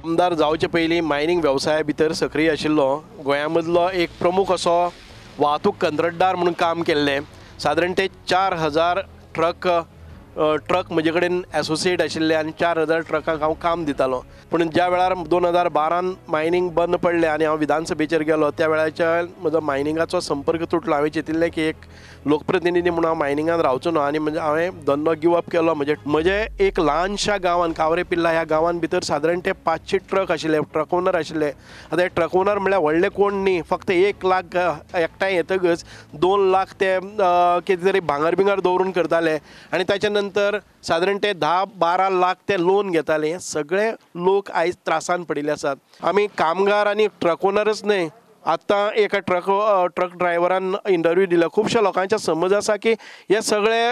आमदार जावचे पयलीं मायनींग वेवसाया भितर सक्रीय आशिल्लो, गोंया मदलो एक प्रमुख असो वाहतूक कंत्राटदार म्हणून काम केल्लें। सादारण ते 4000 ट्रक म्हजे कडेन एसोसिएट आशिल्ले आनी 4000 ट्रकांक हांव काम दितालो। पूण ज्या वेळार 2012 मायनींग बंद पडलें आनी हांव विधानसभेचेर गेलो त्या वेळाच्यान म्हजो मायनिंगाचो संपर्क तुटलो। हांवें चिंतिल्लें की एक लोकप्रतिनिधी म्हणून हांव मायनिंगान रावचो ना आनी म्हणजे हांवें धंदो गिव अप केलो। म्हजे एक ल्हानशा गांवान कावरे पिल्ला ह्या गांवान भितर सादारण ते 500 ट्रक आशिल्ले, ट्रक ओनर आशिल्ले। आतां हे ट्रक ओनर म्हणल्यार व्हडले कोण न्ही, फक्त 1 लाख एकठांय येतकच 2 लाख ते कितें तरी भांगर बिंगर दवरून करताले आनी ताच्या नंतर सादारण ते 10-12 लाख ते लोन घेताले। सगळे लोक आयज त्रासान पडिल्ले आसात। आमी कामगार आनी ट्रक ओनरच न्हय, आतां एका ट्रक ड्रायव्हरान इंटरव्यू दिला, खुबश्या लोकांच्या समज आसा की हे सगळे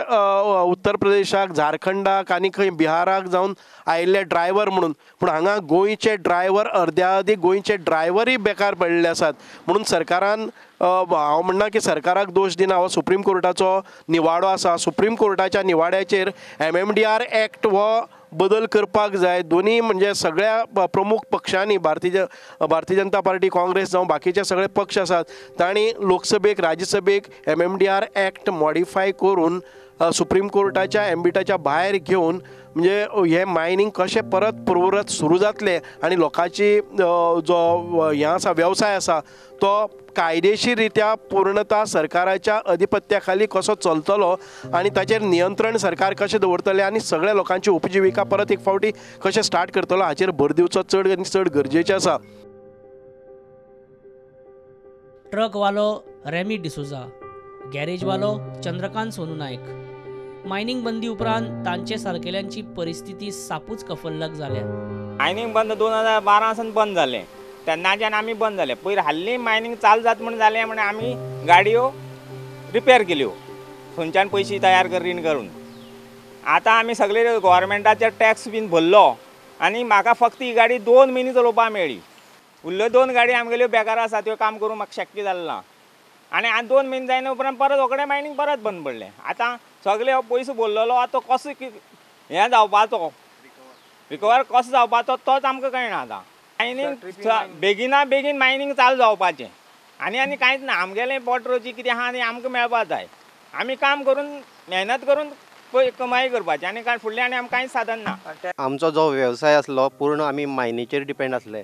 उत्तर प्रदेशाक, झारखंडाक आनी खंय बिहाराक जावन आयिल्ले ड्रायव्हर म्हणून, पूण हांगा गोंयचे ड्रायव्हर अर्द्या अदीक गोंयचे ड्रायव्हरूय बेकार पडिल्ले आसात। म्हणून सरकारान, हांव म्हणना की सरकाराक दोश दिना, हो सुप्रीम कोर्टाचो निवाडो आसा। सुप्रीम कोर्टाच्या निवाड्याचेर MMDR act हो बदल करपाक जाय। दोनी म्हणजे सगळ्या प्रमुख पक्षांनी, भारतीय जनता पार्टी, काँग्रेस जावं बाकीचे सगळे पक्ष आसात, तांणी लोकसभेक, राज्यसभेक MMDR act modify करून सुप्रीम कोर्टाच्या एम्बिटाच्या भायर घेवन म्हणजे हें मायनींग कशें परत पूर्ववत सुरू जातलें आनी लोकांची जो हें आसा वेवसाय आसा तो कायदेशीर रित्या पूर्णता सरकाराच्या अधिपत्या खाली कसो चलतलो आनी ताचेर नियंत्रण सरकार कशें दवरतलें आनी सगळ्या लोकांची उपजिविका परत एक फावटी कशें स्टार्ट करतलो हाचेर भर दिवचो चड आनी चड गरजेचें आसा। ट्रकवालो रेमी डिसोजा, गॅरेजवालो चंद्रकांत सोनू नायक। मायनिंग बंदी उपरांत तांचे सारकेल्यांची परिस्थिती सापूच कफल्लक जाल्या। मायनिंग बंद 2012 सावन बंद जालें, तेन्नाच्यान आमी बंद जाले। पयर हाल्ली मायनिंग चालू जात म्हूण जालें म्हण आमी गाडयो रिपेर केल्यो, खंयच्यान पयशे तयार कर रीण करून। आतां आमी सगळे गव्हर्मेंटाचे टॅक्स बीन भरलो आनी म्हाका फक्त ही गाडी 2 म्हयने चलोवपाक मेळ्ळी। उरल्यो 2 गाडी आमगेल्यो बेकार आसा, त्यो काम करूंक म्हाका शक्य जालें ना। आनी आतां 2 म्हयने जायना उपरांत परत रोखडें मायनिंग परत बंद पडलें। आतां सगळे हो पयसो भरलेलो आतां कसो हें जावपाचो, रिकवर कसो जावपाचो तोच आमकां कळना। आतां मायनिंग बेगिना बेगीन मायनिंग चालू जावपाचें आनी आनी कांयच ना। आमगेलें पोट रोजी कितें आहा आनी आमकां मेळपा जाय, आमी काम करून मेहनत करून कमाई करपाची आनी कांय फुडलें आनी आमकां कांयच साधन ना। आमचो जो वेवसाय आसलो पूर्ण आमी मायनीचेर डिपेंड आसले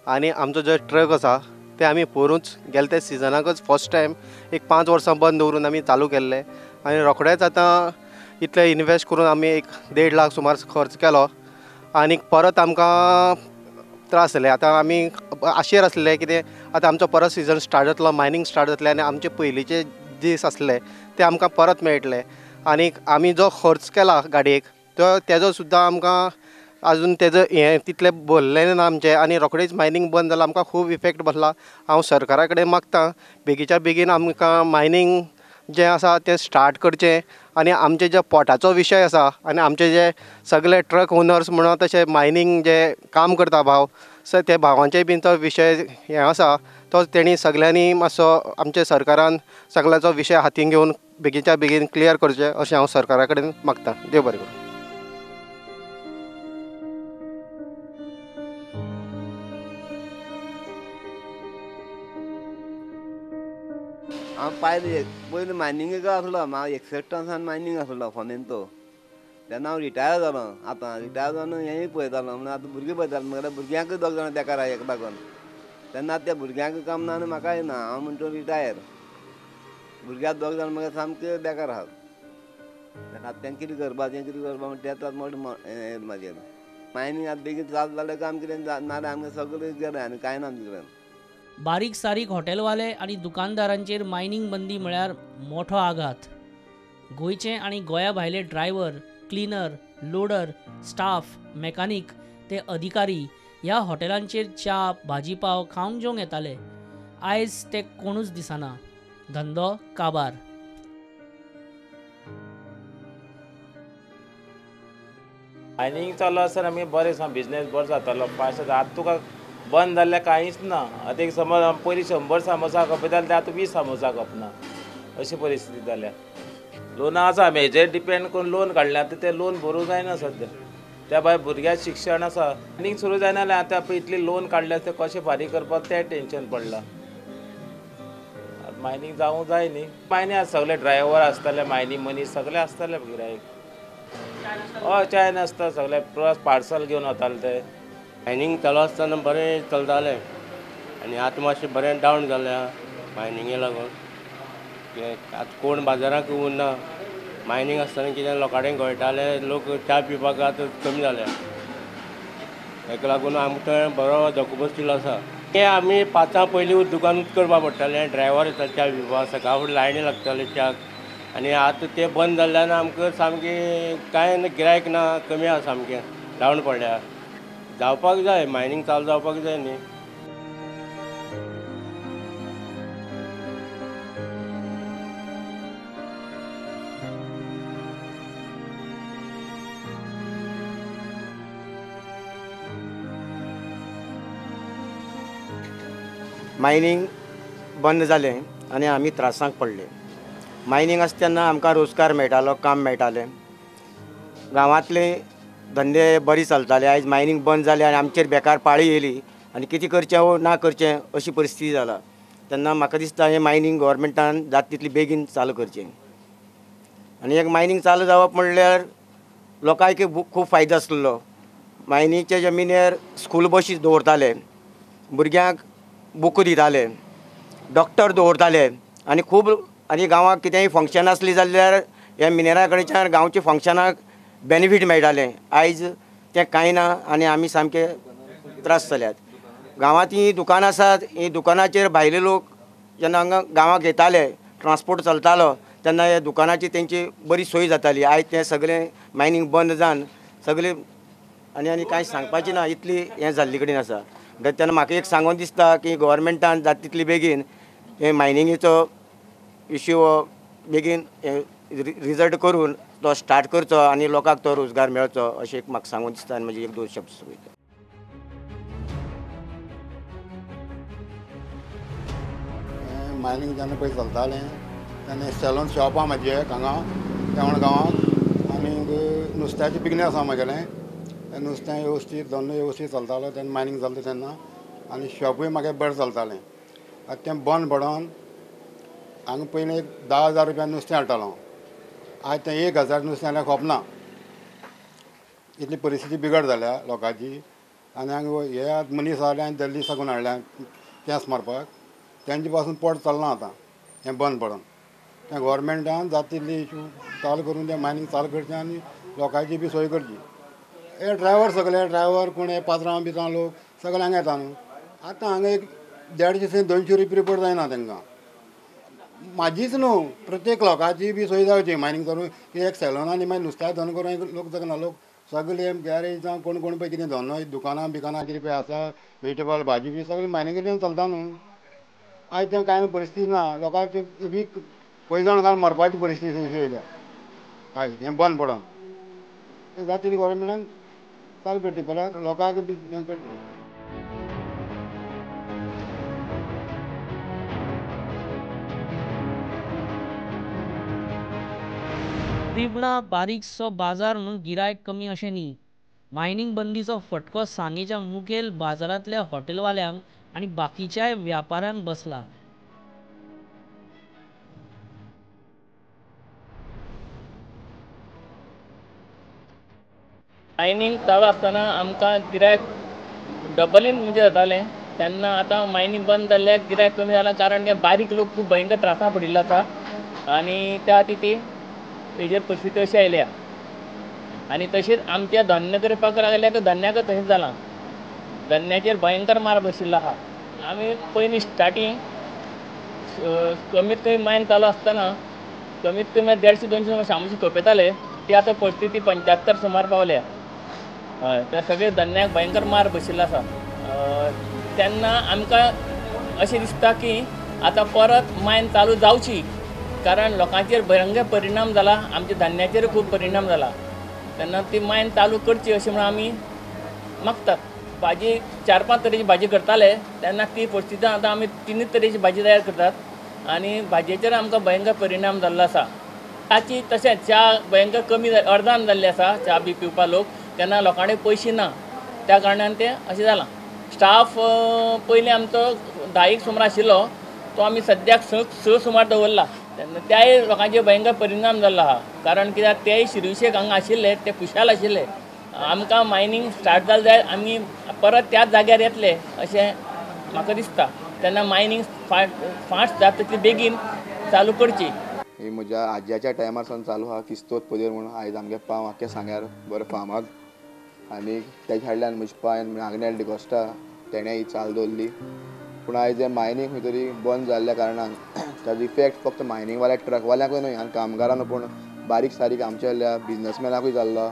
आनी आमचो जो ट्रक आसा ते आमी पोरूच गेले ते सिजनाकच फर्स्ट टायम एक 5 वर्सां बंद दवरून आमी चालू केल्ले आनी रोखडेच आतां इतले इन्वेस्ट करून आमी 1.5 लाख सुमार खर्च केलो आनी परत आमकां त्रास जाले। आतां आमी आशेर आसले कितें आतां आमचो परत सिजन स्टार्ट जातलो, मायनींग स्टार्ट जातलें आनी आमचे पयलींचे दीस आसले ते आमकां परत मेळटले आनी आमी जो खर्च केला गाडयेक तो तेजो सुद्दां आमकां अजून तेजो हें तितलें भरलें ना आमचें आनी रोखडेच मायनींग बंद जालां, आमकां खूब इफेक्ट बसला। हांव सरकारा कडेन मागता बेगीच्या बेगीन आमकां मायनींग जें आसा तें स्टार्ट करचें आनी आमचे जे पोटाचो विशय आसा आनी आमचे जे सगळे ट्रक ओनर्स म्हणून तशें मायनींग जे काम करता भाव सो ते भावांचे बीन तो विशय हें आसा तो तेणी सगळ्यांनी मातसो आमच्या सरकारान सगळ्यांचो विशय हातीन घेवन बेगीच्या बेगीन क्लियर करचें अशें हांव सरकारा कडेन मागता। देव बरें करूं। हांव पायले पयलीं मायनिंगेक आसलो, म्हाका 61 सान मायनींग आसलो फोंडेन तो, तेन्ना हांव रिटायर जालो। आतां रिटायर जावन हेंय पळयतालो म्हणून आतां भुरगीं पळयतालो, म्हळ्यार भुरग्यांकूय 2 जाणां बेकार आहा एक लागून, तेन्ना त्या भुरग्यांकूय काम ना आनी म्हाकाय ना, हांव म्हणटा रिटायर। भुरग्यांक 2 जाणां मगे सामके बेकार आहात, तेन्ना आतां तेंकां कितें करपाचें कितें करपा म्हण तें मोठें म्हाजेर। मायनींग आतां बेगीन चालू जालें काम कितें नाजाल्यार आमगें सगळें गेलें आनी कांय ना आमचे कडेन। बारीक सारीक हॉटेलवाले आनी दुकानदारांचेर मायनिंग बंदी म्हळ्यार मोठो आघात। गोंयचे आनी गोंया भायले driver, cleaner, loader, staff, mechanic ते अधिकारी ह्या हॉटेलांचेर च्या, भाजीपाव खावंक जेवंक येताले। आयज ते कोणूच दिसना, धंदो काबार। मायनिंग चालू आसतना आमी बरें बिजनेस बरो जातालो फास्ट। आतां तुका बंद जाल्लें कांयच ना। आतां एक समज पयलीं 100 सामोसा खपयताले ते आतां 20 सामोसा खपना, अशी परिस्थिती जाल्या। लोनां आसा आमी हेजेर डिपेंड करून लोन काडलें, आतां तें लोन भरूंक जायना सद्या। त्या भायर भुरग्याक शिक्षण आसा. मायनींग सुरू जायना जाल्यार आतां पळय इतली लोन काडल्या तें कशें फारीक करपाक तें टेंशन पडलां. मायनींग जावूंक जाय न्ही. मायनींग आसा सगळे ड्रायव्हर आसताले, मायनींग मनीस सगळे आसताले गिरायक. हय चायन आसता सगळे, प्लस पार्सल घेवन वताले ते. मायनींग चालू आसतना बरें चलतालें आनी आतां मातशें बरें डावन जालें मायनिंगे लागून. आतां कोण बाजाराक उरना. मायनींग आसतना कितें लोकां कडेन गळटाले लोक, च्या पिवपाक आतां कमी जाल्या. ताका लागून आमकां बरो धक्को बसलेलो आसा. तें आमी 5 पयलीं दुकान करपाक पडटालें, ड्रायव्हर येता च्या पिवपाक, सकाळ फुडें लायनी लागताले च्याक. आनी आतां तें बंद जाल्ल्यान आमकां सामकें कांय गिरायक ना, कमी आसा, सामकें डावन पडल्या. जावपाक जाय मायनींग चालू जावपाक जाय न्ही. मायनींग बंद जालें आनी आमी त्रासांक पडले. मायनींग आसता तेन्ना आमकां रोजगार मेळटालो, काम मेळटालें, गांवांतले धंदे बरी चलताले. आयज मायनींग बंद जालें आनी आमचेर बेकार पाळी येयली आनी कितें करचें वो ना करचें अशी परिस्थिती जाला. तेन्ना म्हाका दिसता हें मायनींग गव्हर्मेंटान जाता तितली बेगीन चालू करचें. आनी एक मायनींग चालू जावप म्हणल्यार लोकांक खूब फायदो आसलो. मायनींगच्या जमिनीर स्कूल बशी दवरताले, भुरग्यांक बुकां दिताले, डॉक्टर दवरताले आनी खूब आनी गांवांत कितेंय फंक्शन आसलें जाल्यार ह्या मिनेरा कडच्यान गांवच्या फंक्शनाक बेनिफीट मेळटालें. आयज तें कांय ना आनी आमी सामके त्रास जाल्यात. गांवांत हीं दुकानां आसात, हीं दुकानाचेर भायले लोक जेन्ना हांगा गांवांत येताले, ट्रांसपोर्ट चलतालो तेन्ना ह्या दुकानाची तेंची बरी सोय जाताली. आयज तें सगळें मायनींग बंद जावन सगळें आनी आनी कांय सांगपाचें ना, इतली हें जाल्ले कडेन आसा. तेन्ना म्हाका एक सांगून दिसता की गव्हर्मेंटान जाता तितली बेगीन हे मायनिंगेचो इश्यू बेगीन रिजल्ट करून तो स्टार्ट करचो आनी लोकांक तो रोजगार मेळचो अशें एक म्हाका सांगून दिसता. आनी म्हजे एक दोन शब्द सोंपयता. मायनींग जेन्ना पयलीं चलतालें तेन्ना सॅलून शॉप आहा म्हाजें हांगा तेवण गांवांत, आनी नुस्त्याचें बिजनेस आसा म्हागेलें. नुस्तें वेवस्थीत धंदो वेवस्थीत चलतालो तेन्ना मायनींग चलता तेन्ना, आनी शॉपूय म्हागे बरें चलतालें. आतां तें बंद पडोन हांगा पयलीं एक 10,000 रुपया नुस्तें हाडटालो, आयज तें 1,000 नुस्तें हाडल्यार खोपना. इतली परिस्थिती बिगड जाल्या लोकांची. आनी हांगा हे आतां मनीस हाडले आनी दिल्ली साकून हाडल्या केंस मारपाक, तेंचे पासून पोट चलना आतां हें बंद पडोन. तें गव्हर्मेंटान जाता तितली इशू चालू करून तें मायनींग चालू करचें आनी लोकांची बी सोय करची. हे ड्रायव्हर सगळे ड्रायव्हर कोण हे पात्रांव बित्रांव लोक सगळे हांगा येता न्हू. आतां हांगा एक 150 ते 200 रुपया रिपोर्ट जायना तांकां. म्हाजीच न्हू, प्रत्येक लोकांची बी सोय जावची मायनींग करून. की एक सॅलून आनी मागीर नुस्त्या धंदो करून लोक जगना. लोक सगळे गॅरेज जावं कोण कोण पळय कितें धंदो, दुकानां बिकानां कितें पळय आसा, वेजिटेबल भाजी बी सगळें मायनिंगेच्यान चलता न्हू. आयज तें कांय परिस्थिती ना, लोकांक वीक पयजण घालून मरपाची परिस्थिती येयल्या आयज हें बंद पडोन. जाता तितली गव्हर्मेंटान चालू करची परत लोकांक बी हें करचें. दिवणा बारीकसो बाजार म्हणून गिरायक कमी अशें न्ही. मायनींग बंदीचो फटको सांगेच्या मुखेल बाजारांतल्या हॉटेलवाल्यांक आनी बाकीच्याय व्यापाऱ्यांक बसला. मायनींग चालू आसतना आमकां गिरायक डबलीन म्हणजे जातालें. तेन्ना आतां मायनींग बंद जाल्ल्याक गिरायक कमी जालां, कारण ते बारीक लोक खूब भयंकर त्रासां पडिल्लो आसा आनी त्या खातीर ती हेजेर परिस्थिती अशी आयल्या. आनी तशेंच आमच्या धंदो करपाक लागल्यार धंद्याक तशेंच जालां, धंद्याचेर भयंकर मार बशिल्लो आसा. आमी पयलीं स्टार्टींग कमीत कमी मायन चालू आसतना कमीत कमी 150-200 सामोसे खपयताले, ती आतां परिस्थिती 75 सुमार पावल्या. हय, त्या सगळे धंद्याक भयंकर मार बशिल्लो आसा. तेन्ना आमकां अशें दिसता की आतां परत मायन चालू जावची, कारण लोकांचेर भयंकर परिणाम जाला, आमच्या धंद्याचेर खूब परिणाम जाला. तेन्ना ती मायन चालू करची अशें म्हणून आमी मागतात. भाजी 4-5 तरेची भाजी करताले तेन्ना ती परिस्थिती आतां आमी 3 तरेची भाजी तयार करतात आनी भाजयेचेर आमकां भयंकर परिणाम जाल्लो आसा. च्याची तशेंच च्या भयंकर कमी अर्दान जाल्ली आसा, च्या बी पिवपाक लोक. तेन्ना लोकांनी पयशे ना, त्या कारणान तें अशें जालां. स्टाफ पयलीं आमचो 10 सुमार आशिल्लो, तो आमी सद्याक 6 सुमार दवरला. तेन्ना त्याय लोकांचेर भयंकर परिणाम जाल्लो आहा, कारण कित्याक तेय शिर्विसेक हांगा आशिल्ले, ते खुशाल आशिल्ले. आमकां मायनींग स्टार्ट जालें जाल्यार आमी परत त्याच जाग्यार येतले अशें म्हाका दिसता. तेन्ना मायनींग फास्ट जाता तितली बेगीन चालू करची. ही म्हज्या आज्याच्या टायमार सावन चालू आहा किस्तोद पदेर म्हणून. आयज आमगे पाव आख्ख्या सांग्यार बरो फामाद आनी तेज्या हाडल्यान म्हज्या पायन आग्नेल डिकोस्टा तेणें ही चाल दवरली. पूण आयज हें मायनींग खंय तरी बंद जाल्ल्या कारणान ताजो इफेक्ट फक्त मायनींगवाल्या ट्रकवाल्यांकूय न्हय आनी कामगारांक पूण बारीक सारीक आमच्या बिजनसमॅनाकूय जाल्लो.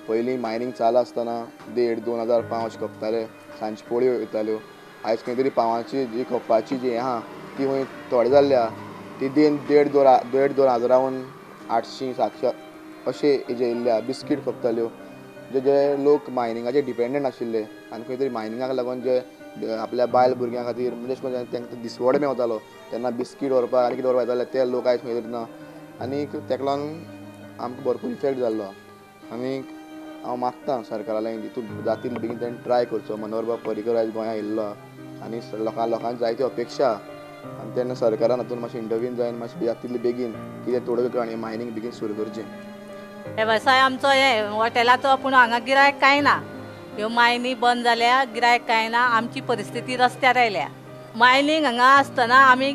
पयलीं मायनींग चालू आसतना 1,500-2 हजार पाव अशें खपताले, सांजची पोळयो वयताल्यो. आयज खंय तरी पावांची जी खपपाची जी हें आहा ती खंय थोडे जाल्ल्या, ती 1,500-2 हजारावन 800-700 अशें हेजे येयल्ल्या. बिस्कीट खपताल्यो. जे जे लोक मायनिंगाचेर डिपेंडंट आशिल्ले आनी खंय तरी मायनिंगाक लागून जे आपल्या बायल भुरग्यां खातीर म्हणजे अशें करून तांकां दिसवडो मेवतालो तेन्ना बिस्कीट व्हरपाक आनी कितें व्हरपाक येताले ते लोक आयज खंय तरी ना. आनी तेका लागून आमकां भरपूर इफेक्ट जाल्लो. आनी हांव मागता सरकारा लागीं तितून जातील बेगीन तेणें ट्राय करचो. मनोहर बाब पर्रीकर आयज गोंयांत येयल्लो आनी लोकांक जायत्यो अपेक्षा आनी तेन्ना सरकारान हातून मातशें इंटरवीन जावन मातशें जाता तितले बेगीन कितें तोडगो काडून आनी मायनींग बेगीन सुरू करचें. वेवसाय आमचो हे हॉटेलाचो, पूण हांगा गिरायक कांय ना. ह्यो मायनी बंद जाल्या, गिरायक कांय ना. आमची परिस्थिती रस्त्यार आयल्या. मायनींग हांगा आसतना आमी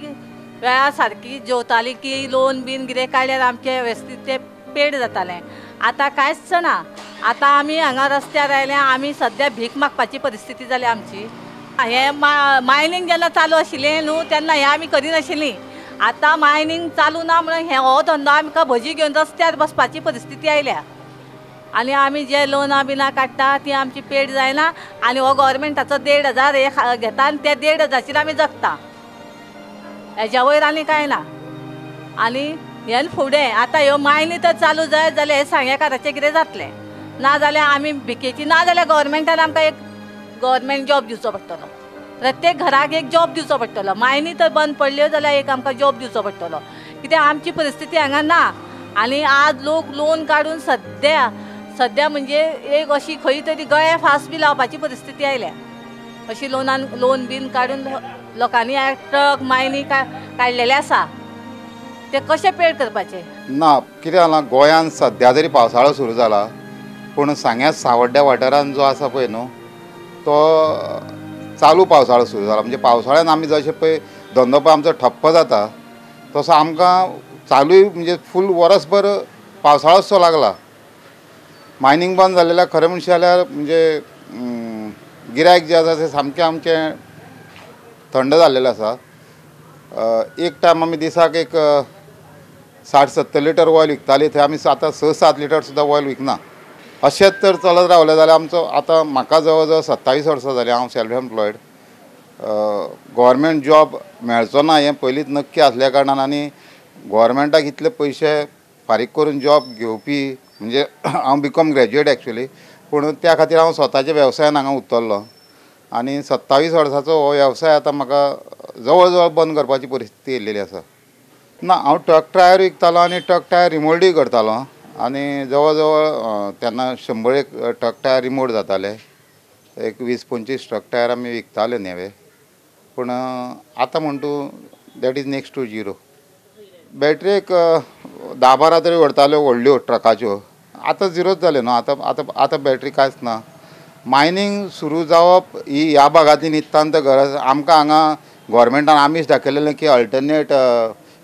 वेळा सारकी जेवताली की लोन बीन कितें काडल्यार आमचें वेवस्थीत तें पेड जातालें. आतां कांयच ना. आतां आमी हांगा रस्त्यार आयल्या. आमी सद्या भीक मागपाची परिस्थिती जाल्या आमची. हें मायनींग जेन्ना चालू आशिल्लें न्हू तेन्ना हें आमी करिनाशिल्लीं. आतां मायनींग चालू ना म्हणून हे हो धंदो आमकां भजी घेवन रस्त्यार बसपाची परिस्थिती आयल्या. आनी आमी जे लोनां बिनां काडटा ती आमची पेड जायना. आनी हो गव्हर्मेंटाचो 1,500 हे घेता आनी त्या 1,500 आमी जगता. हेज्या वयर आनी कांय ना. आनी हेन फुडें आतां ह्यो मायनी तर चालू जायत जाल्यार हे सांगेकाराचें कितें जातलें, ना जाल्यार आमी भिकेची, ना जाल्यार गव्हर्मेंटान आमकां एक गव्हर्मेंट जॉब दिवचो पडटलो. प्रत्येक घराक एक जॉब दिवचो पडटलो. मायनी तर बंद पडल्यो जाल्यार एक आमकां जॉब दिवचो पडटलो. कित्याक आमची परिस्थिती हांगा ना. आनी आज लोक लोन काडून सद्या सद्या म्हणजे एक अशी खंय तरी गळ्या फास बी लावपाची परिस्थिती आयल्या. अशी लोनान लोन बीन काडून लोकांनी ट्रक मायनी काडलेले आसा, ते कशे पेड करपाचे ना. कितें जालां गोंयांत सद्या तरी पावसाळो सुरू जाला, पूण सांग्या सावड्ड्या वाठारांत जो आसा पळय न्हू तो चालू पावसाळो सुरू जाला. म्हणजे पावसाळ्यान आमी जशें पळय धंदो पळय आमचो ठप्प जाता तसो आमकां चालूय म्हणजे फूल वरसभर पावसाळोच सो लागला. मायनींग बंद जाल्लेल्या खरें म्हणशी जाल्यार म्हणजे गिरायक जें आसा तें सामकें आमचें थंड जाल्लेलें आसा. एक टायम आमी दिसाक एक 60-70 लिटर ऑयल विकताली, थंय आमी आतां 6-7 लिटर सुद्दां ऑयल विकना. अशेंच तर चलत रावलें जाल्यार आमचो आतां म्हाका जवळ जवळ 27 वर्सां जालीं हांव सेल्फ एम्प्लॉयड. गव्हर्मेंट जॉब मेळचो ना हें पयलींच नक्की आसल्या कारणान आनी गव्हर्मेंटाक इतले पयशे फारीक करून जॉब घेवपी म्हणजे हांव बीकॉम ग्रॅज्युएट एक्चुअली, पूण त्या खातीर हांव स्वताच्या वेवसायान हांगा उतरलो आनी 27 वर्साचो हो वेवसाय आतां म्हाका जवळ जवळ बंद करपाची परिस्थिती येयलेली आसा. ना, हांव ट्रक टायर विकतालो आनी ट्रक टायर रिमोल्डूय करतालो आनी जवळ जवळ तेन्ना 100 ट्रक टायर रिमोल्ड जाताले. एक 20-25 ट्रक टायर आमी विकताले नेवे, पूण आतां म्हण तूं that is next to zero. Battery एक 10-12 तरी व्हरताल्यो व्हडल्यो ट्रकाच्यो, आतां झिरोच जाल्यो न्हू. आतां आतां आतां बॅटरी कांयच ना. मायनींग सुरू जावप ही ह्या भागांतली नितांत गरज. आमकां हांगा गव्हर्मेंटान आमीच दाखयलेलें की अल्टरनेट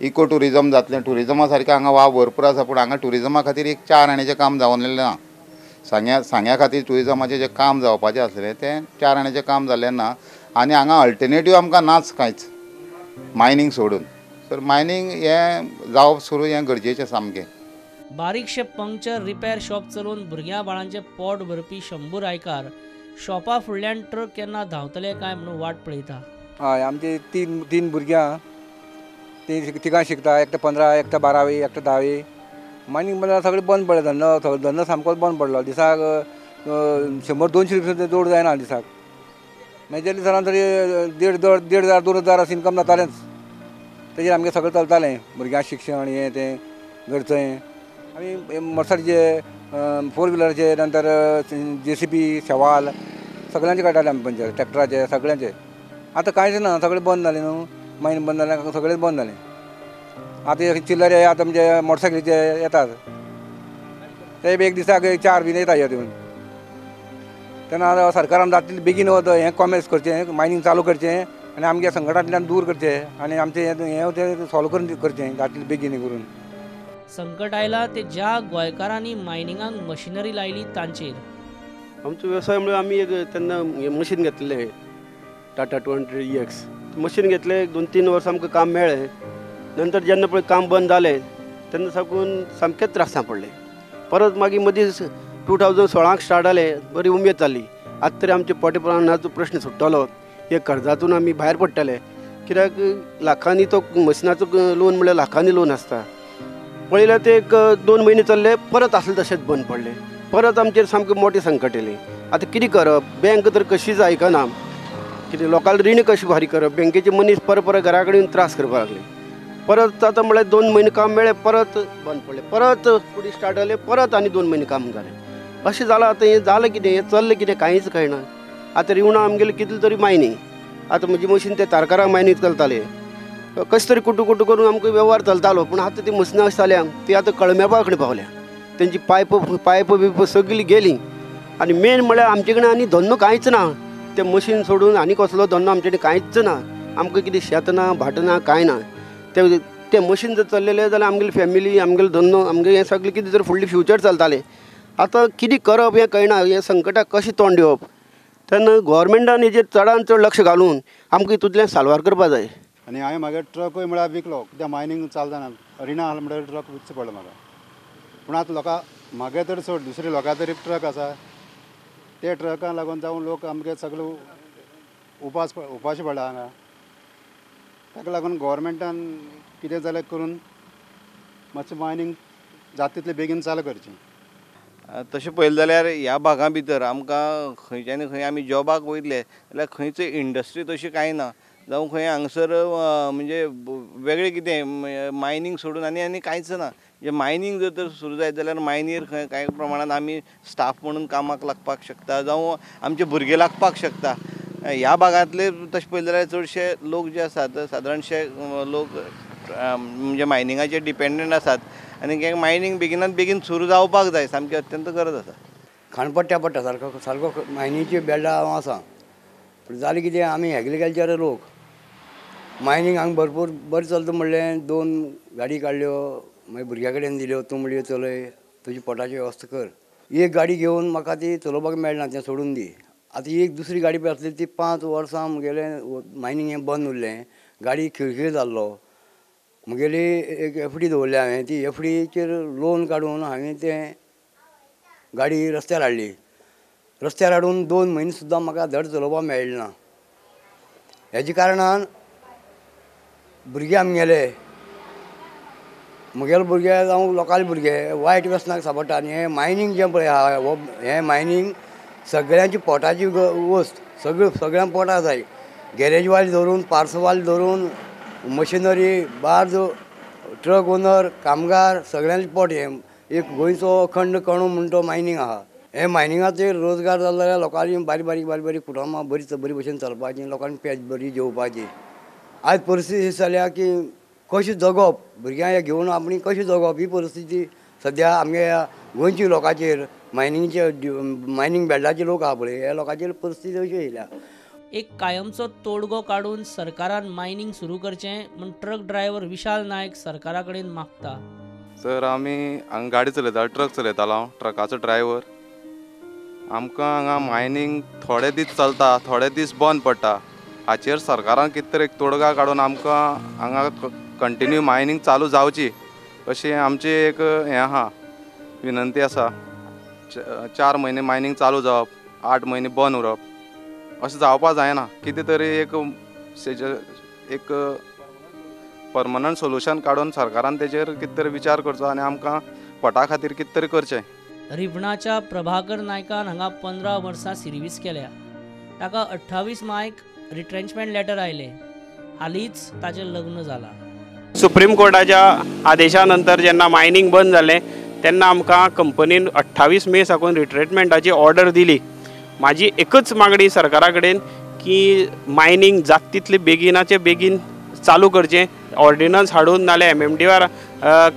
इको ट्युरिजम जातलें. ट्युरिजमा सारकें हांगा वाव भरपूर आसा, पूण हांगा ट्युरिजमा खातीर एक 4 आण्याचें काम जावनलेलें ना. सांग्या खातीर ट्युरिजमाचें जें काम जावपाचें आसलें तें 4 आण्याचें काम जालें ना. आनी हांगा अल्टरनेटीव आमकां नाच कांयच मायनींग सोडून. तर मायनींग हें जावप सुरू हें गरजेचें सामकें. बारीकशे पंक्चर रिपेर शॉप चलोवन भुरग्यां बाळांचें पोट भरपी शंभू रायकार शॉपा फुडल्यान ट्रक केन्ना धांवतले काय म्हणून वाट पळयता. हय, आमची तीन भुरग्यां ती तिगां शिकता, एकटो 15, एकटो 12वी, एकटो 10वी. मायनींग बंद सगळें बंद पडलें, धंदो धंदो सामकोच बंद पडलो. दिसाक 100-200 रुपया जोड जायना दिसाक. मेजरली सरान तरी 1,500 1,500 2,000 अशें इनकम जातालेंच. तेजेर आमगें सगळें चलतालें, भुरग्यांक शिक्षण हें तें घरचें. आमी मोटरसायकलीचे, फोर व्हिलरचे, नंतर JCB, शेवाल सगळ्यांचे काडटाले आमी पंचर, ट्रॅक्टराचे सगळ्यांचे. आतां कांयच ना, सगळें बंद जालें न्हू, मायन बंद जालें, सगळें बंद जालें. आतां चिल्लर आतां म्हणजे मोटरसायकलीचे येतात ते बी एक दिसाक 4 बीन येता येवन. तेन्ना आतां सरकारान जाता तितलें बेगीन हें कॉमेर्स करचें, मायनींग चालू करचें आनी आमगे संकटांतल्यान दूर करचें आनी आमचें हें तें सॉल्व करून करचें जाता तितलें बेगीन करून. संकट आयला ते ज्या गोंयकारांनी मायनिंगाक मशिनरी लायली तांचेर. आमचो वेवसाय म्हळ्यार आमी एक तेन्ना मशीन घेतलें, टाटा 200 EX machine घेतलें. 2-3 वर्सां आमकां काम मेळ्ळें. नंतर जेन्ना पळय काम बंद जालें तेन्ना साकून सामकेंच त्रासां पडलें. परत मागीर मदीं 2016 स्टार्ट जालें, बरी उमेद जाली. आतां तरी आमचे पोटे प्रमाणाचो प्रश्न सुट्टलो, हे कर्जातून आमी भायर पडटले. कित्याक लाखांनी तो मशिनाचो लोन म्हळ्यार लाखांनी लोन आसता. पळयल्यार ते एक 2 म्हयने चल्ले, परत आसले तशेंच बंद पडले. परत आमचेर सामकें मोटें संकट येयलें. आतां कितें करप, बँक तर कशीच आयकना. कितें लोकांक रीण कशें फारीक करप, बँकेचे मनीस परत परत घरा कडेन त्रास करपाक लागले. परत आतां म्हळ्यार 2 म्हयने काम मेळ्ळें, परत बंद पडलें. परत फुडें स्टार्ट जालें, परत आनी 2 म्हयने काम जालें. अशें जालां. आतां हें जालें कितें, हें चल्लें कितें, कांयच कळना. आतां रिवणां आमगेलें कितलें तरी मायनी. आतां म्हजी मशीन ते तारकारां मायनीत चलताले, कशें तरी कुटू कुटू करून आमकां वेव्हार चलतालो. पूण आतां ती मशिनां अशें जाल्या ती आतां कळमेपा कडेन पावल्या. तेंची पायप पायप बिप सगळी गेली. आनी मेन म्हळ्यार आमचे कडेन आनी धंदो कांयच ना. तें मशीन सोडून आनी कसलो धंदो आमचे कडेन कांयच ना. आमकां कितें शेत ना, भाट ना, कांय ना. तें मशीन जर चल्लेलें जाल्यार आमगेली फॅमिली, आमगेलो धंदो, आमगेलें हें सगळें कितें जर फुडलें फ्युचर चलतालें. आतां कितें करप हें कळना, हें संकटाक कशें तोंड दिवप. तेन्ना गोवोरमेंटान हेजेर चडान चड लक्ष घालून आमकां हितूंतल्यान साल्वार करपा जाय. आनी हांवें म्हागे ट्रकूय म्हळ्यार विकलो, कित्याक मायनींग चलतना रिणां आसलें म्हणटकीर ट्रक विकचो पडलो म्हाका. पूण आतां लोकां म्हागे तर सोड, दुसरे लोकां तरी ट्रक आसा, ते ट्रकां लागून जावन लोक आमगे सगळे उपाशी पडला हांगा. ताका लागून गोवोरमेंटान कितें जाल्यार करून मातशें मायनींग जाता तितलें बेगीन चालू करचें. तशें पळयलें जाल्यार ह्या भागां भितर आमकां खंयच्यान खंय आमी जॉबाक वयतले जाल्यार खंयच इंडस्ट्री तशी कांय ना, जावं खंय हांगसर म्हणजे वेगळें कितें मायनींग सोडून आनी आनी कांयच ना. जे मायनींग जर तर सुरू जायत जाल्यार मायनीर खंय कांय प्रमाणान आमी स्टाफ म्हणून कामाक लागपाक शकता, जावं आमचे भुरगे लागपाक शकता. ह्या भागांतले तशें पळयलें जाल्यार चडशे लोक जे आसात सादारणशे लोक म्हणजे मायनिंगाचेर डिपेंडंट आसात आनी मायनींग बेगिनात बेगीन सुरू जावपाक जाय, सामकी अत्यंत गरज आसा. खाणपट्ट्या पडटा सारको सारको मायनीचे बेल्डा हांव आसा. पूण जालें कितें, आमी एग्रीकल्चर लोक, मायनींग हांगा भरपूर बरें चलता म्हणलें 2 गाडी काडल्यो, मागीर भुरग्या कडेन दिल्यो, तूं म्हणल्यो चलय, तुजी पोटाची वेवस्था कर. एक गाडी घेवन म्हाका ती चलोवपाक मेळना, तें सोडून दी. आतां एक दुसरी गाडी पळय आसली ती 5 वर्सां म्हगेलें मायनींग हें बंद उरलें, गाडी खिळखिळ जाल्लो. म्हगेली एक एफडी दवरल्या हांवें, ती एफडीचेर लोन काडून हांवें तें गाडी रस्त्यार हाडली. रस्त्यार हाडून 2 म्हयने सुद्दां म्हाका धड चलोवपाक मेळ्ळें ना. हेजे कारणान भुरगे आमगेले, म्हगेले भुरगे जावं लोकांले भुरगे वायट व्यसनाक सांपडटा. आनी हें मायनींग जें पळय आहा, हें मायनींग सगळ्यांची पोटाची वस्त, सगळ्यो सगळ्यांक पोटा जाय. गॅरेजवाले धरून, पार्सलवाले धरून, मशिनरी, बार्ज, ट्रक ओनर, कामगार, सगळ्यांचें पोट हें एक गोंयचो अखंड कणो म्हण तो मायनींग आहा. हे मायनिंगाचेर रोजगार जालो जाल्यार लोकांनी बारीक बारीक बारीक बारीक कुटुंबां बरी बरी भशेन चलपाची, लोकांनी पेज बरी जेवपाची. आयज परिस्थिती अशी जाल्या की कशें जगप, भुरग्यांक घेवन आपणी कशें जगप ही परिस्थिती सद्या आमगे गोंयच्या लोकांचेर, मायनिंगचे मायनींग बेल्टाचे लोक आहा पळय, ह्या लोकांचेर परिस्थिती अशी येयल्या. एक कायमचो तोडगो काडून सरकारान मायनींग सुरू करचें म्हूण ट्रक ड्रायव्हर विशाल नायक सरकारा कडेन मागता. सर, आमी हांगा गाडी चलयतालो, ट्रक चलयतालो हांव, ट्रकाचो ड्रायव्हर. आमकां हांगा मायनींग थोडे दीस चलता, थोडे दीस बंद पडटा. हाचेर सरकारान कितें तरी एक तोडगा काडून आमकां हांगा कंटिन्यू मायनींग चालू जावची अशी आमची एक हें आहा, विनंती आसा. 4 म्हयने मायनींग चालू जावप, 8 म्हयने बंद उरप, अशें जावपा जायना. कितें तरी एक एक परमनंट सोल्युशन काडून सरकारान तेजेर कितें तरी विचार करचो आनी आमकां पोटा खातीर कितें तरी करचें. रिवणाच्या प्रभाकर नायकान हांगा 15 वर्सां सिर्वीस केल्या. ताका 28 मायक रिट्रेंचमेंट लेटर आयलें. हालींच ताचें लग्न जालां. सुप्रीम कोर्टाच्या आदेशा नंतर जेन्ना मायनींग बंद जालें तेन्ना आमकां कंपनीन 28 मे साकून रिट्रेटमेंटाची ऑर्डर दिली. म्हाजी एकच मागणी सरकारा कडेन की मायनींग जाता तितले बेगिनाचे बेगीन चालू करचें, ऑर्डिनन्स हाडून नाल्यार MMDR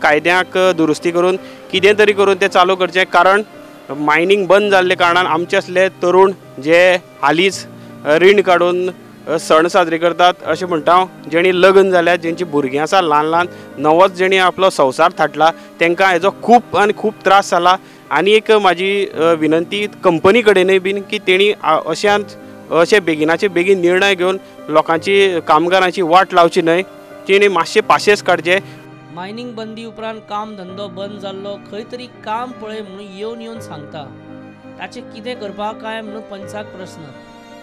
कायद्याक दुरुस्ती करून कितें तरी करून तें चालू करचें. कारण मायनींग बंद जाल्ले कारणान आमचे असले तरुण जे हालींच रीण काडून सण साजरे करतात अशें म्हणटा हांव, जेणी लग्न जाल्यात, जेंची भुरगीं आसा ल्हान ल्हान, नवोच जेणी आपलो संवसार थाटला तांकां हेजो खूब आनी खूब त्रास जाला. आनी एक म्हाजी विनंती कंपनी कडेनूय बीन की तेणी अशे बेगिनाचे बेगीन निर्णय घेवन लोकांची कामगारांची वाट लावची न्हय, तेणी मातशे पाशेस काडचे. मायनींग बंदी उपरांत काम धंदो बंद जाल्लो खंय तरी काम पळय म्हणून येवन येवन सांगता, ताचें कितें करपाक काय म्हणून पंचाक प्रस्न.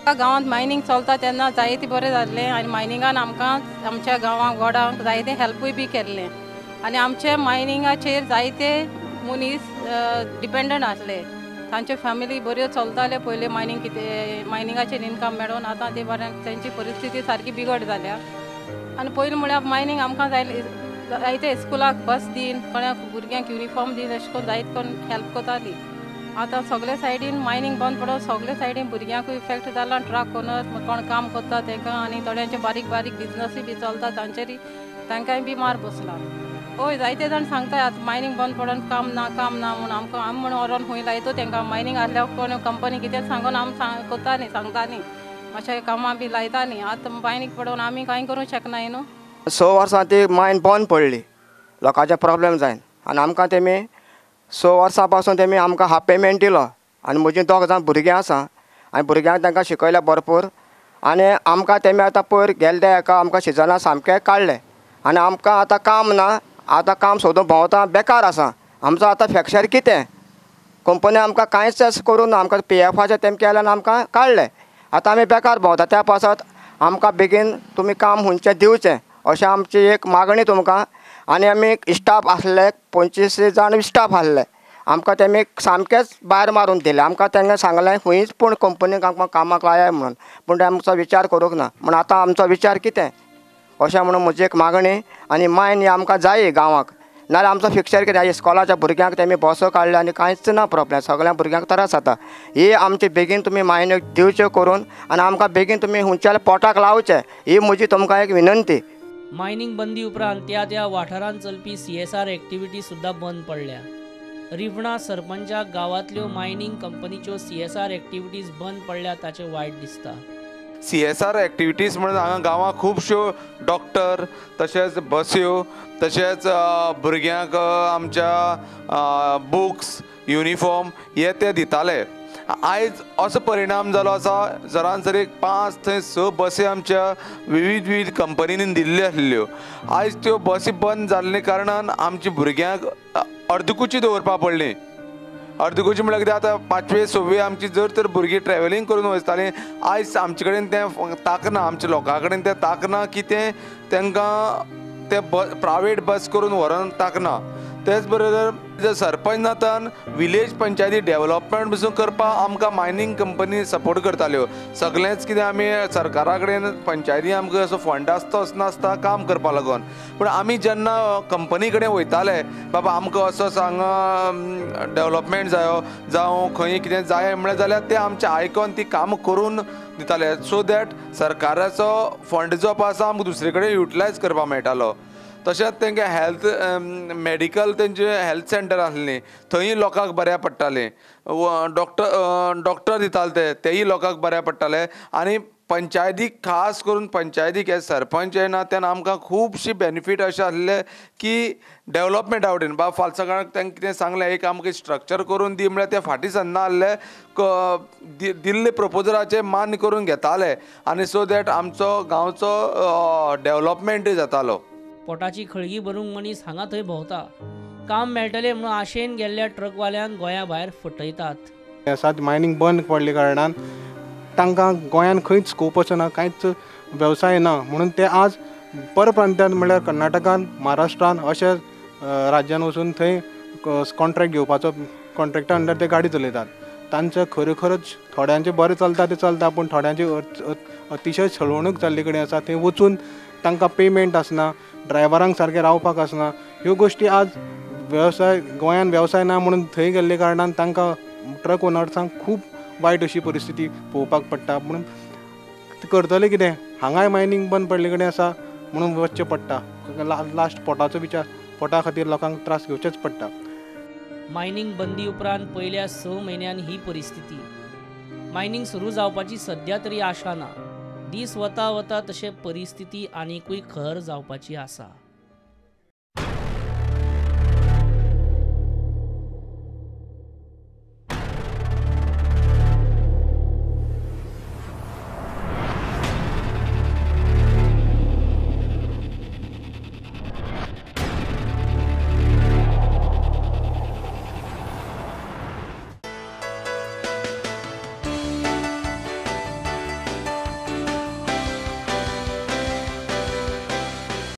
गांवांत मायनींग चलता तेन्ना जायते बरें जाल्लें आनी मायनिंगान आमकां आमच्या गांवांक वडांक जायते हेल्पूय बी केल्लें आनी आमचे मायनिंगाचेर जायते मनीस डिपेंडंट आसले, तांच्यो फॅमिली बऱ्यो चलताल्यो पयलीं मायनींग कितें मायनिंगाचेर इनकम मेळोवन आतां ते बरें तेंची परिस्थिती सारकी बिगड जाल्या. आनी पयलीं म्हळ्यार मायनींग आमकां जायते स्कुलाक बस दीन, कोणाक भुरग्यांक युनिफॉर्म दीन, अशें करून जायते करून हेल्प करताली. आतां सगळे सायडीन मायनींग बंद पडोन सगळे सायडीन भुरग्यांकूय इफेक्ट जाला, ट्रक ओनर कोण काम करता तांकां आनी थोड्यांचे बारीक बारीक बिजनसूय बी चलता तांचेरय तांकांय बी मार बसला. हय जायते जाण सांगता आतां मायनींग बंद पडोन काम ना काम ना म्हूण, आमकां आमी म्हूण व्हरोन खंय लायतो तांकां मायनींग आसल्यार कोण कंपनी कितें सांगून आमी करता न्ही, सांगता न्ही, मातशें कामां बी लायता न्ही. आतां मायनींग पडोन आमी कांय करूंक शकनाय न्हू. 6 वर्सां ती मायन बंद पडली, लोकांचे प्रोब्लेम जायन आनी आमकां तेमी 6 वर्सां पासून तेमी आमकां हाफ पेमेंट दिलो आनी म्हजी 2 जाण भुरगीं आसा आनी भुरग्यांक तांकां शिकयल्या भरपूर आनी आमकां तेमी आतां पयर गेले ते एका आमकां सिजना सामकें काडलें आनी आमकां आतां काम ना, आतां काम सोदून भोंवता बेकार आसा. आमचो आतां फ्रॅक्चर कितें कंपनी आमकां कांयच अशें करूं ना, आमकां PFाचें तेम केलें आनी आमकां काडलें, आतां आमी बेकार भोंवता. त्या पासत आमकां बेगीन तुमी काम खंयचें दिवचें अशें आमची एक मागणी तुमकां. आनी आमी स्टाफ आसले 25 जाण स्टाफ आसले, आमकां तेमी सामकेंच भायर मारून दिलें. आमकां तांकां सांगलें खंयच पूण कंपनीक आमकां कामाक लायाय म्हणून, पूण ते आमचो विचार करूंक ना. म्हूण आतां आमचो विचार कितें अशें म्हणून म्हजी एक मागणी. आनी मायन ही आमकां जाय गांवाक, नाजाल्यार आमचो फिक्चर कितें इस्कॉलाच्या भुरग्यांक तेमी बसो काडले आनी कांयच ना प्रोब्लेम, सगळ्या भुरग्यांक त्रास जाता. ही आमची बेगीन तुमी मायन दिवच्यो करून आनी आमकां बेगीन तुमी खंयच्या पोटाक लावचें ही म्हजी तुमकां एक विनंती. मायनींग बंदी उपरांत त्या त्या वाठारांत चलपी CSR activity सुद्दां बंद पडल्या. रिवणा सरपंचाक गांवांतल्यो मायनींग कंपनीच्यो CSR activities बंद पडल्या ताचें वायट दिसता. CSR activities म्हणून हांगा गांवांत खुबश्यो डॉक्टर, तशेंच बस्यो, तशेंच भुरग्यांक आमच्या बुक्स, युनिफॉर्म हे ते दिताले. आयज असो परिणाम जालो आसा, जरान जर एक 5 ते 6 बसी आमच्या विविध विविध कंपनींनी दिल्ल्यो आसल्यो, आयज त्यो बसी बंद जाल्ले कारणान आमच्या भुरग्यांक अर्दकुची दवरपा पडली. अर्दकुची म्हळ्यार कितें, आतां 5वे 6वे आमची जर तर भुरगीं ट्रॅव्हलिंग करून वचतालीं, आयज आमचे कडेन तें ताकना, आमच्या लोकां कडेन तें ताकना की तें तांकां तें प्रायवेट बस करून व्हरोन ताकना. तेच बरोबर सरपंच नातान विलेज पंचायती डेवलपमेंट पसून करपाक आमकां मायनींग कंपनी सपोर्ट करताल्यो. सगळेंच कितें आमी सरकारा कडेन पंचायती आमकां असो फंड आसता असो नासता काम करपाक लागून, पूण आमी जेन्ना कंपनी कडेन वयताले बाबा आमकां असो हांगा डेवलपमेंट जायो जावं खंय कितें जाय म्हणलें जाल्यार ते आमचें आयकोन ती कामां करून दिताले, सो that सरकाराचो फंड जो आसा आमकां दुसरे कडेन युटिलायज करपाक मेळटालो. तशेंच तांकां हेल्थ मेडिकल तेंचे हेल्थ सेंटर आसलीं थंय लोकांक बऱ्याक पडटालें, डॉक्टर दिताले तेय लोकांक बऱ्याक पडटाले. आनी पंचायतीक खास करून पंचायतीक हे सरपंच हे ना तेन्ना आमकां खुबशी बेनिफीट अशें आसले की डेवलपमेंटा वटेन बाबा फाल्यां सकाळीं तांकां कितें सांगलें एक आमकां स्ट्रक्चर करून दी म्हळ्यार ते फाटीं सरना आसले, दिल्ले प्रपोजलाचे मान्य करून घेताले आनी सो that आमचो गांवचो डेवलपमेंटूय जातालो. पोटाची खळगी भरूंक मनीस हांगा थंय भोंवता, काम मेळटलें म्हणून आशेन गेल्ल्या ट्रकवाल्यांक गोंया भायर फटयतात. आसात मायनींग बंद पडले कारणान तांकां गोंयांत खंयच स्कोप वचना, कांयच वेवसाय ना म्हणून ते आज परप्रांत्यांत म्हणल्यार कर्नाटकान, महाराष्ट्रान अशे राज्यान वचून थंय कॉन्ट्रॅक्ट घेवपाचो, कॉन्ट्रॅक्टा अंडर ते गाडी चलयतात. तांचें खरोखरच थोड्यांचें बरें चलता तें चलता, पूण थोड्यांची अतिशय छळवणूक जाल्ले कडेन आसा. थंय वचून तांकां पेमेंट आसना, ड्रायव्हरांक सारकें रावपाक आसना. ह्यो गोश्टी आज वेवसाय गोंयान वेवसाय ना म्हणून थंय गेल्ले कारणान तांकां ट्रक ओनर्सांक खूब वायट अशी परिस्थिती पळोवपाक पडटा. म्हणून करतले कितें, हांगाय मायनींग बंद पडले कडेन आसा म्हणून वचचें पडटा. लास्ट पोटाचो विचार, पोटा खातीर लोकांक त्रास घेवचेच पडटा. मायनींग बंदी उपरांत पयल्या 6 म्हयन्यान ही परिस्थिती. मायनींग सुरू जावपाची सद्या तरी आशा ना. दीस वता वता तशें परिस्थिती आनिकूय खर जावपाची आसा.